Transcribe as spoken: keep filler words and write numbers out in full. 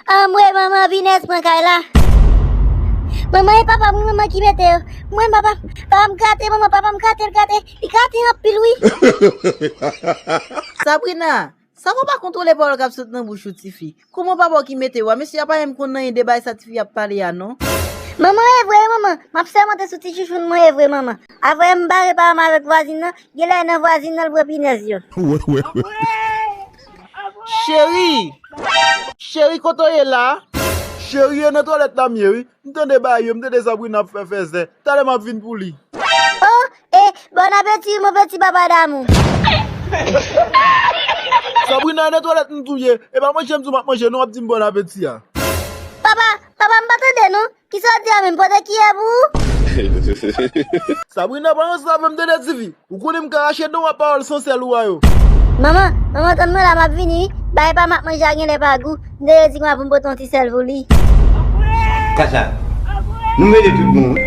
Anmwe, manman, pinèz pran kay la. Manman, e papa m, wi, manman, ki mete yo. Mwen, papa, papa m gate, manman, papa m gate, l gate. Li gate anpil, wi. Sabrina, sa w pa kontwole pawòl k ap sot nan bouch ou, tifi? Kòman papa w ki mete w a? Mesye a pa menm konn anyen de bagay sa tifi ap pale a, non. Manman, e vre, manman. M ap sèmante sou ti chouchoun mwen, e vre, manman. Avè m bare pa m avèk vwazin nan, genlè nan vwazin nan l pran pinèz yo. Cheri! Cheri, kote w ye la? Cheri, e nan twalèt la m ye, wi. M tande bagay yo, m tande Sabrina ap fè fèzè. Talè m ap vin pou li. Oh, e, bon apeti, mon peti papa damou. Sabrina, e nan twalèt m tou ye. E pa manje m tou m ap manje, non, w ap di m bon apeti a. Papa, papa, m pa tande, non. Kisa w di a menm? Pote kiyè pou ou? Sabrina, pa ranse avè m, tande, tifi. Ou konnen m ka rache dan w ak pawòl sansèl ou a yo. Manman, manman, tann mwen la, m ap vini, wi. Bagay pa m ap manje a genlè pa gou. M te di mwen pou m pote yon ti sèl pou li. Kasa, nou mele tout bon, wi.